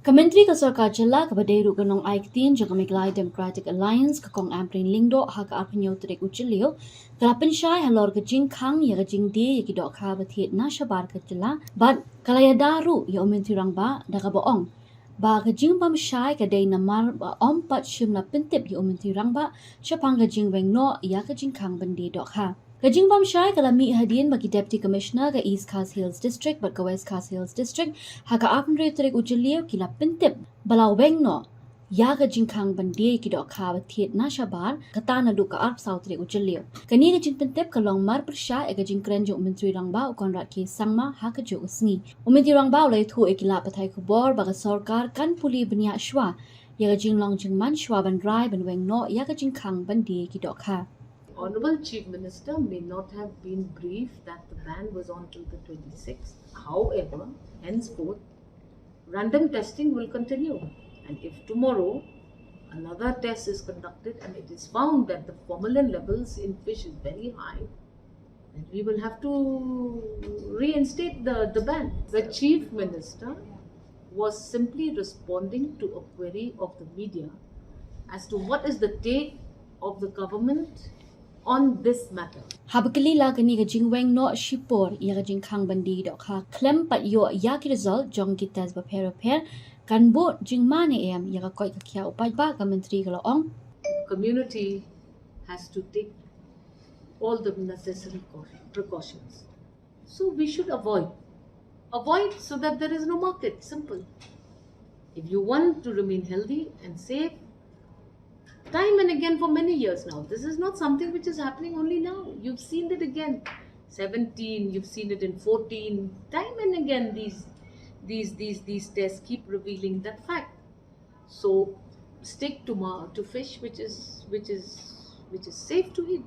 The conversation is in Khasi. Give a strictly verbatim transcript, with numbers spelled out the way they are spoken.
Ka Myntri ka Sorkar Jylla kaba dei ruh ka nongai ktien jong ka Meghalaya Democratic Alliance, ka Kong Ampareen Lyngdoh, ha ka arphew tarik u Jylliew ka la pynshai halor ka jingkhang ïa ka jingdie ïa ki dohkha ba thied na shabar ka jylla bad ka la ïada ruh ïa u Myntri Rangbah da kaba ong ba ka jingbym shai ka dei namar ba ym pat shym la pyntip ïa u Myntri Rangbah shaphang ka jingweng noh ïa ka jingkhang ban die dohkha. Ka jingbym shai ka la mih hadien ba ki Deputy Commissioner ka East Khasi Hills District bad ka West Khasi Hills District ha ka arphew tarik u Jylliew ki la pyntip ba la weng noh ïa ka jingkhang ban die ki dohkha ba thied na shabar, kata naduh ka arphew tarik u Jylliew. Kane ka jingpyntip ka long marpyrshah ïa ka jingkren jong u Myntri Rangbah u Conrad K Sangma ha kajuh ka sngi. U Myntri Rangbah u la ïathuh ïa ki lad pathai khubor ba ka sorkar kan pule bniah shuwa ïa ka jinglong jingman shuwa ban rai ban weng noh ïa ka jingkhang ban die ki dohkha. Honorable Chief Minister may not have been briefed that the ban was on till the twenty-sixth. However, henceforth, random testing will continue. And if tomorrow another test is conducted and it is found that the formalin levels in fish is very high, then we will have to reinstate the, the ban. The Chief Minister was simply responding to a query of the media as to what is the take of the government on this matter. Haba kylli la kane ka jingweng noh shipor ïa ka jingkhang ban die dohkha khlem pat ïoh ïa ki result jong ki test bapher bapher kan buh jingma ne em ïa ka koit ka khiah u paidbah, ka Myntri ka la ong. Community has to take all the necessary precautions. So we should avoid. Avoid so that there is no market. Simple. If you want to remain healthy and safe, time and again for many years now. This is not something which is happening only now. You've seen it again. seventeen, you've seen it in fourteen. Time and again, these these these these tests keep revealing that fact. So stick to ma- to fish which is which is which is safe to eat.